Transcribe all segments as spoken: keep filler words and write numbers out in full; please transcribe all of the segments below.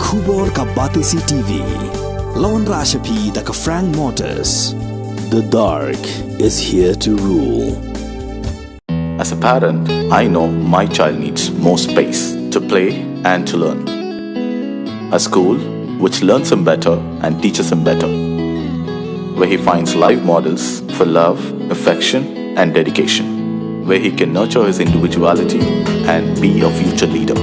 Khubor ka Batesi T V. Lawan Rashapi da ka Frank Motors. The dark is here to rule. As a parent, I know my child needs more space to play and to learn. A school which learns him better and teaches him better, where he finds live models for love, affection, and dedication, where he can nurture his individuality and be a future leader.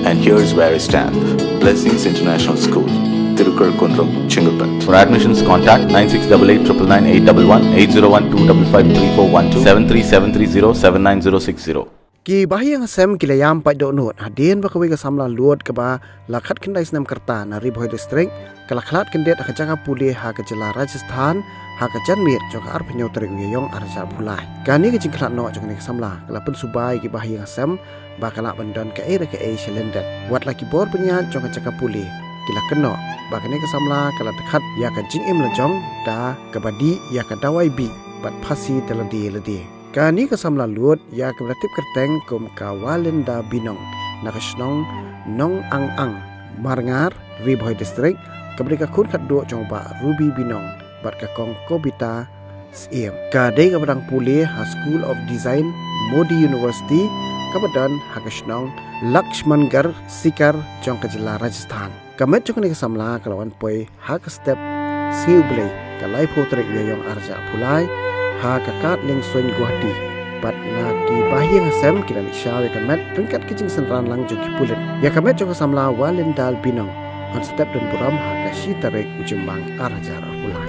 And here's where I stand. Blessings International School, Tirukar Kundrum, Chengalpet. For admissions, contact nine six double eight triple nine eight double one, eight zero one two double five three four one two, seven three seven three zero seven nine zero six zero. Ki bahaïing hasem ki la ïam paid dohnud hadien ba kawei ka samla lud kaba la khatkhyndai snem ka rta na Ri Bhoi District ka la khlad kyndit ha ka jaka pule ha ka jylla Rajasthan ha ka janmiet jong ka arphew hynñiew tarik u Ïaïong arhajar arphew lai. Kane ka jingkhlad noh jong kane ka samla ka la pynsuba ïa ki bahaïing hasem ba ka lah ban don kaei re kaei sha lyndet. Wat la ki bor pynïaid jong ka jaka pule ki la kynnoh ba kane ka samla ka la dkhat ïa ka jingim la jong da kaba dih ïa ka dawai bih bad phasi da lade lade. Kane ka samla lud ïa kaba la tip kyrteng kum ka Walinda Binong na ka shnong Nong Ang Ang, Marngar, Ri Bhoi District, kaba dei ka khun khatduh jong u Bah Ruby Binong bad ka Kong Kobita Syiem. Ka dei kaba dang pule ha School of Design, Modi University, kaba don ha ka shnong Lakshmangarh Sikar jong ka jylla Rajasthan. Ka met jong kane ka samla ka la wan poi ha ka step Sngi U Blei ka laiphew tarik u Ïaïong arhajar arphew lai ha ka kad liengsuiñ Guwahati. Bad na ki bahaïing hasem ki la leit shaw ïa ka met ryngkat ki jingsynran lang jong ki pulit. Ïa ka met jong ka samla Walinda Binong yn sa tep don burom ha ka shi tarik u Jymmang arhajar arphew lai.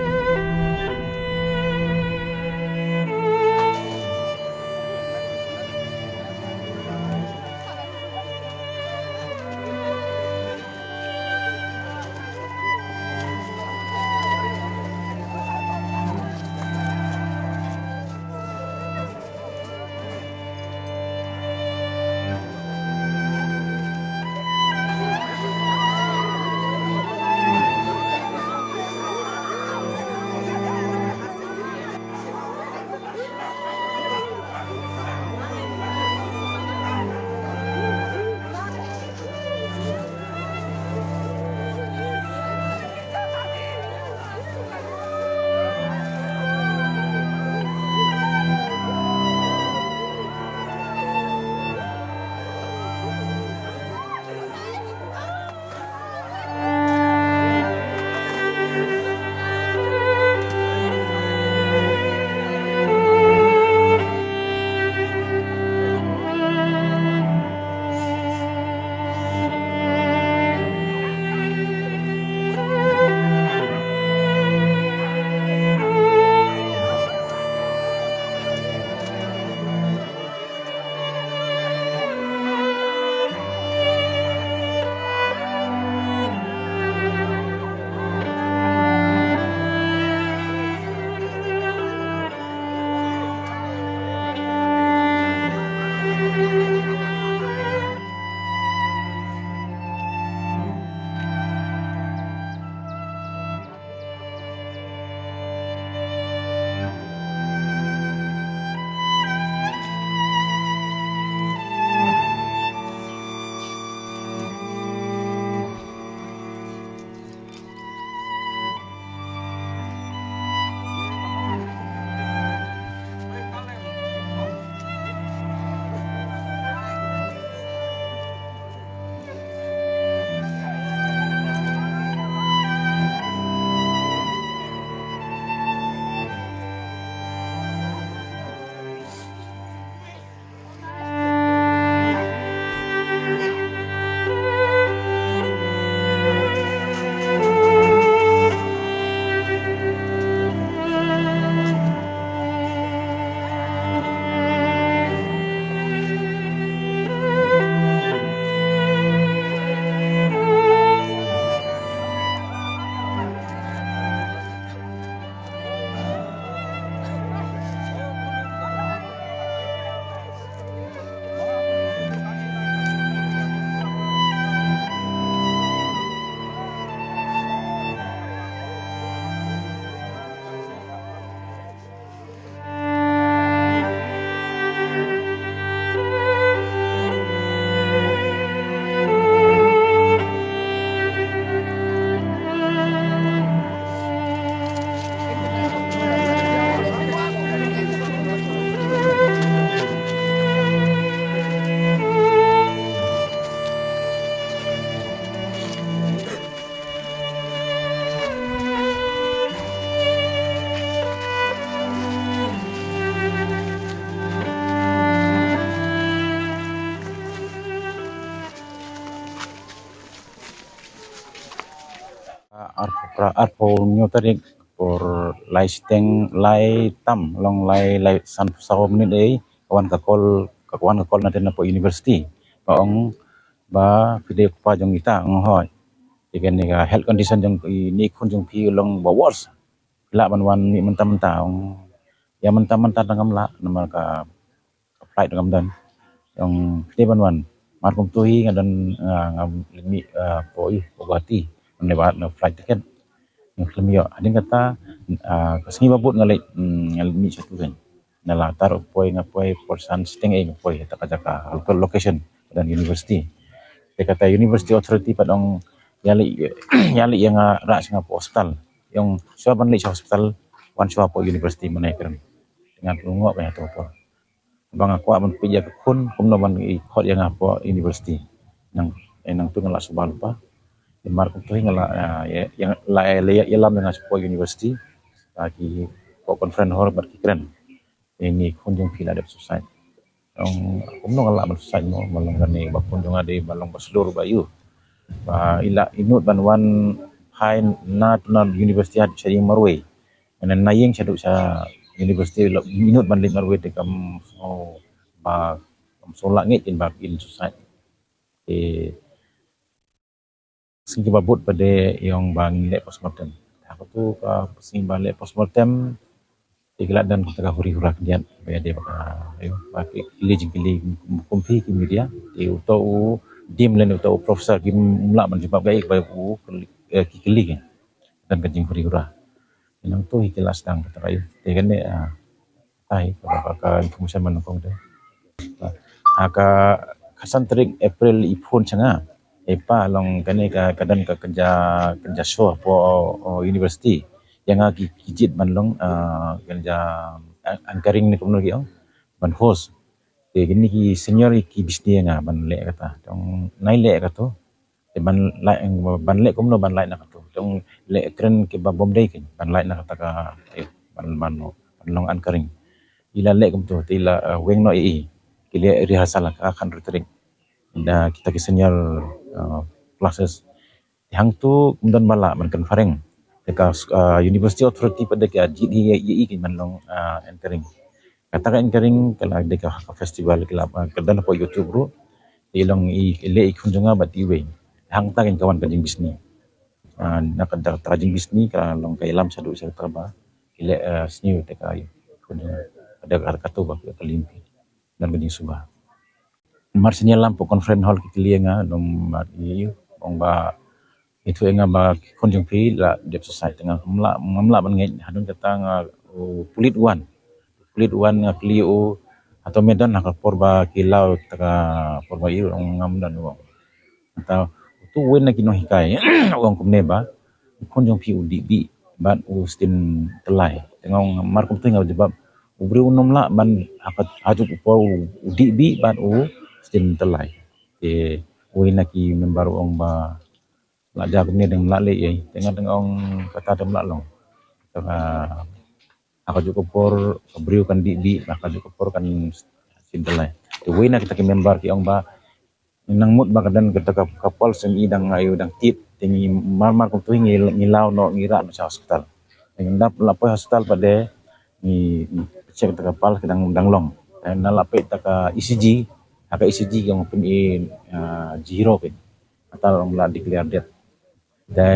Arphew pra arphew hynñiew tarik por lai shiteng lai tam long lai lai sanphew saw minit ei ka wan ka call ka wan ka call na tena po university ba ong ba phi dei u kpa jong ita ong hoi. Te kane ka health condition jong i ne khun jong phi long ba worse. Phi lah ban wan mih mynta mynta ong ïa mynta mynta dang ngam lah namar ka ka flight ngam don. Ong phi dei ban wan. Mar kumto hi nga don nga ngam leit mih po ïa po Guwahati. Ngam leit na flight ticket. Nga khlem ïoh hadien kata ka sngi ba bud nga leit nga leit mih sha tu kan. Nga la tar u poi nga poi por san shiteng ei nga poi ha ka jaka local location ka don university. Te kata university authority pat ong ïa leit ïa leit ïa nga rah sha nga po hospital. Ong shuwa ban leit sha hospital wan shuwa po university mynne kren. Nga tu ngok ïa tu por. Ba nga kwah ban peit ïa ka khun kumno ban i khot ïa nga po university. Nang eh nang tu nga la suba lypa. Mar kumto hi nga la ïa la ïa lam ïa nga po university. Ki po conference hall bad ki kren. Ini khun jong phi la dep suicide. Ong kumno nga la ban suicide mo ba long kane ba khun jong nga dei ba long ba slur ba ïu. Ba i la i nud ban wan phai na tu na university ha sha ïing marwei. Ngan na ïing shaduh sha university la minot ban leit marwei te kam sngew ba kam sngew lah ngeit in ba in suicide. Te sngi ba bud pat de ong ba ngin leh postmortem. Ha katu ka sngi ba leh postmortem te ki la don kata ka huri hura khyndiat ba ïa de ba ka ïa ba ki kylli jingkylli kum phi ki media te uto u dim lane uto u professor kim lah ban jubab ga ïa ba u ki kylli ki. Don ka jinghuri hura. Nangtu hi ki la sdang kata ka ïa te kane tai ka information man kong te. Ha ka khatsan tarik April i phone sha nga. E pa long kane ka ka don ka kynja kynja show po university. Ïa nga ki ki jied ban long kynja anchoring ne kumno ki ong ban host. Te kine ki senior ki bishni ïa nga ban leh kata. Tang nai leh kata. Te ban leh ban leh kumno ban leh na kata. Tang leh kren ki ba bom dei kin ban leh na kata ka ban ban ban long anchoring. I la leh kumto te i la weng noh ïa i ki leh rehearsal ka khatsan tarik. Da kita ki senior classes. Te hangtu ym don ba lah ban conferring. Te ka university authority pat de ka jied hi ïa i kin ban long anchoring. Kata ka anchoring ka la dei ka festival ka la ka don hapoh YouTube ruh. I long i leh i khun jong nga bad iwei. Hangta kin ka wan ka jingbishni. Na ka da ka jingbishni ka long ka ïalam shaduh sha ka ba i leh sniew te ka i khun jong nga. Ka da ka katu ba ka limpi. Don ka jingsuba. Mar sien ïalam hapoh conference hall ki kylli ïa nga, ong ba ithuh ïa nga ba ki khun jong phi la dep suicide. Te nga ngam lah ngam lah ban ngeit hadien kata nga u pulit wan. Pulit wan nga kylli u hato me don ha ka por ba ki law kata ka por ba ïa u ong ngam don u ong. Kata utu uwei na ki nonghikai u ong kumne ba u khun jong phi u dih bih bad u stem tyllai. Te nga ong mar kumtu nga jubab u briew u nym lah ban ha ka ha juk u por u dih bih bad u stem tyllai. Te uwei na ki member u ong ba la ja kumne dang lah leh ei. Te nga dang ong kata dang lah long. Kata ha ka juk ka por ka briew kan dih dih ha ka juk ka por kan stem tyllai. Te uwei na kita ki member ki ong ba nang mut ba ka don kata ka pulse ngi dang ayu dang tit te ngi mar mar kumtu ngi ngi law noh ngi rah noh sha hospital. Te ngi dap la poi hospital pat de ngi check kata ka pulse ka dang dang long. Te na la peit kata ka E C G ha ka E C G ki ong pyn i zero pyn. Kata ong la declare dead. Te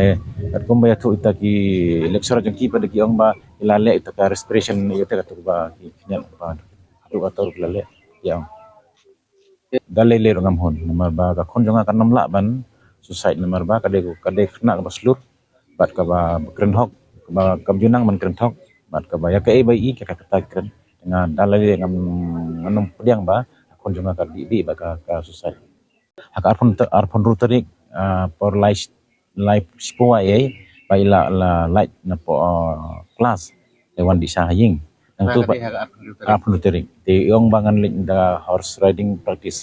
katkum ba ïathuh ita ki lecturer jong ki pat de ki ong ba ki la leh ita ka respiration ïa te katu ba ki khñiat ba katu katu ki la leh. Ïa ong da lei lei ruh ngam hun namar ba ka khun jong nga kan nym lah ban suicide namar ba ka dei ka dei khynnah kaba slur bad kaba kren hok kaba kam ju nang ban kren hok bad kaba ïa kaei ba i ka kata kren. Nga da lei lei ngam ngam pdiang ba ka khun jong nga ka dih dih ba ka ka suicide. Ha ka arphew arphew hynriew tarik por lai lai shiphew wai ei ba i la la lait na po klas. Te wan dih sha ha ïing. Nangtu pat arphew hynriew tarik te i ong ba ngan leit da horse riding practice.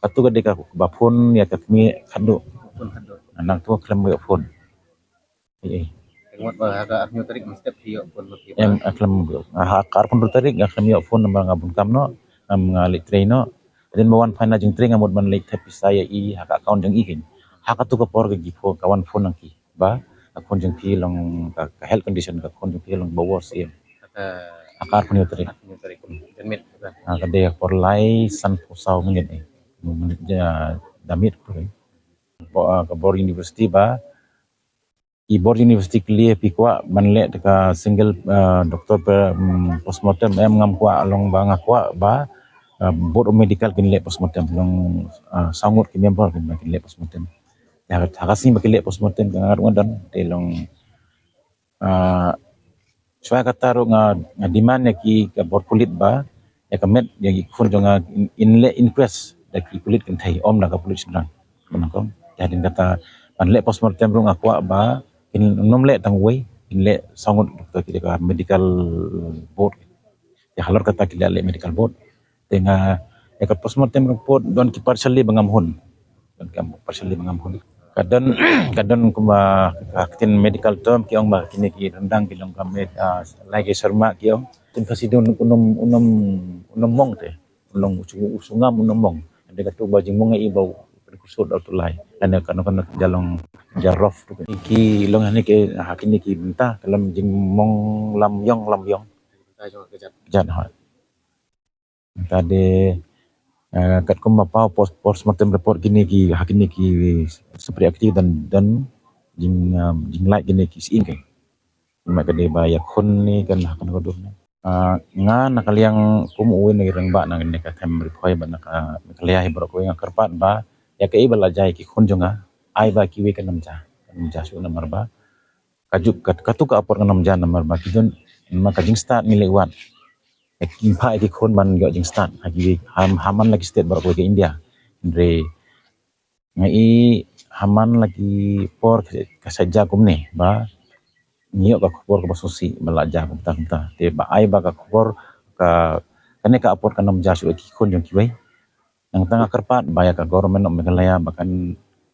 Katu ka dei kaba phone ïa ka kmie khadduh. Nangtu khlem ïoh phone. Ei ei. Em khlem ïoh ha ka arphew hynriew tarik nga khlem ïoh phone namar nga bun kam noh. Ngam nga leit trei noh. Hadien ba wan phai na jingtrei nga mut ban leit thep pisa ïa i ha ka account jong i kin. Ha katu ka por ka gi phone ka wan phone nang ki. Ba Ka khun jong phi long ka, ka health condition ka khun jong phi long ba worse ïa. Ka kar khun ïa tarik. Ka dei por lai san phew saw minit eh. Minit ja damit pule. Ka bor university ba i bor university kli phi kwah ban leh ka single doctor postmortem, em ngam kwah long ba nga kwah ba board of medical kin leh postmortem long saw ngut ki member kin leh postmortem. Ya ka sngi ba kin leh postmortem ka nga ruh nga don te long shuwa kata ruh nga demand ïa ki ka bor pulit ba ïa ka met ïa ki khun jong nga in leh inquest da ki pulit kynthei, ym da ka pulit shynrang. Kata ban leh postmortem ruh nga kwah ba kin nym leh tang wei, kin leh saw ngut doctor ki da ka medical board. Te halor kata ki leh medical board. Te nga ïa ka postmortem report don ki partially ba ngam hun. Don ki partially ba ngam hun. Ka don ka don kumba ka ktien medical term ki ong ba kine ki ryndang ki long ka med lai ki serma ki ong. Ktien Khasi don u nym u nym u nym mong te. U long u sngam u nym mong. Hynrei katu ba jingmong i ba u pynkusut da u tulai. Kane kane kane ja long ja rough tu. Ki long hane ki ha kine ki bynta ka long jingmong lam ïong lam ïong. Jat ha. Tade katkum ba paw postmortem report kine ki ha kine ki separate active dan dan jing jinglait kine ki sing ke. Ma ka dei ba ïa khun ne kan ha kan ka dur ne. Nga na ka liang kum uwei na ki rangbah na ka Them Ri Bhoi bad na ka Meghalaya hi baroh kawei nga kyrpad ba ïa kaei ba la jia ïa ki khun jong nga ai ba kiwei kan ym jia, kan ym jia shuh namar ba ka juk katu ka apot kan ym jia namar ba ki don ma ka jingstad ngi leh wad. Ki phah ïa ki khun ban ïoh jingstad ha kiwei ha man la ki state baroh kawei ka India. Hynrei nga i ha man la ki por ka sa jia kumne ba ngi ïoh ka khubor kaba sngewsih ba la jia kumta kumta te ba ai ba ka khubor ka kane ka apot kan ym jia shuh ïa ki khun jong kiwei. Nangta nga kyrpad ba ïa ka government of Meghalaya ba kan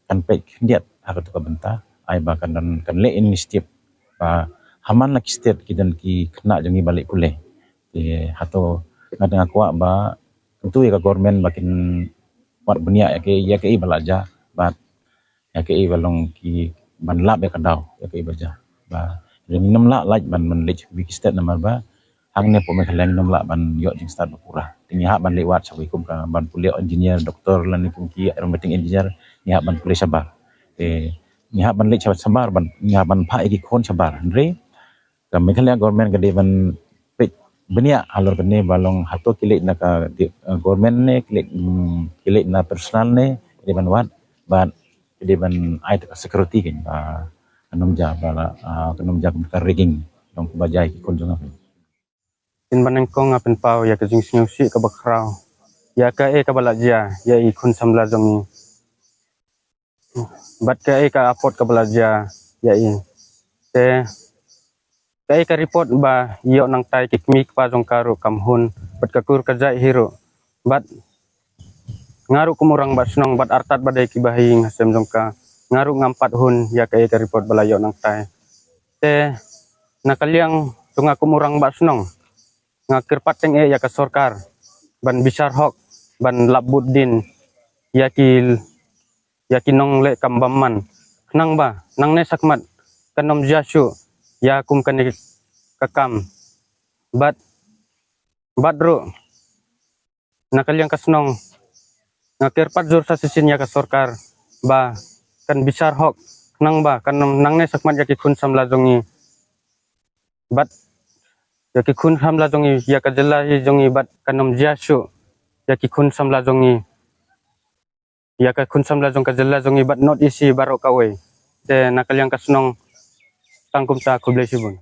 kan peit khyndiat ha katu ka bynta ai ba kan kan leh initiative ba ha man la ki state ki don ki khynnah jong ngi ba leh pule. Te hato nga kwah ba kyntu ïa ka government ba kin wad bniah ïa kaei ïa kaei ba la jia bad ïa kaei ba long ki ban lap ïa ka daw ïa kaei ba jia. Ba ngim lah lait ban ban leit sha kiwei ki state namar ba hangne hapoh Meghalaya ngim lah ban ïoh jingstad ba pura. Te ngi hap ban leit wad sha kiwei kum ka ban pule engineer, doctor lane kum ki aeronautic engineer ngi hap ban pule shabar. Te ngi hap ban leit shabar ban ngi hap ban phah ïa ki khun shabar. Hynrei ka Meghalaya government ka dei ban peit bniah halor kane ba long hato ki leit na ka government ne ki leit ki leit na personal ne ki dei ban wad bad ki dei ban ai security kan ba kan ym jia ba la kan ym jia ka rigging long ba jia ki khun jong nga. Pynban nyngkong nga pynpaw ïa ka jingsngewsih kaba khraw ïa kaei kaba la jia ïa i khun samla jong ngi. Bad kaei ka apot kaba la jia ïa i. Te kaei ka report ba ïoh nangtai ki kmie ki kpa jong ka ruh kam hun bad ka kur ka jait hi ruh. Bad nga ruh kum u rangbah shnong bad artat ba dei kiba ha ïing ha sem jong ka nga ruh ngam pat hun ïa kaei ka report ba la ïoh nangtai. Te na ka liang jong nga kum u rangbah shnong nga kyrpad teng eh ïa ka sorkar ban bishar hok ban lap bud din ïa ki ïa ki nongleh kam bymman khnang ba nangne shakhmat kan ym jia shuh ïa kum kane ka kam. Bad bad ruh na ka liang ka shnong nga kyrpad jur sa shisien ïa ka sorkar ba kan bishar hok khnang ba kan ym nangne shakhmat ïa ki khun samla jong ngi. Bad ïa ki khun samla jong ngi ïa ka jylla hi jong ngi bad kan ym jia shuh ïa ki khun samla jong ngi. Ïa ka khun samla jong ka jylla jong ngi bad North East baroh kawei. Te na ka liang ka shnong tang kumta, khublei shibun.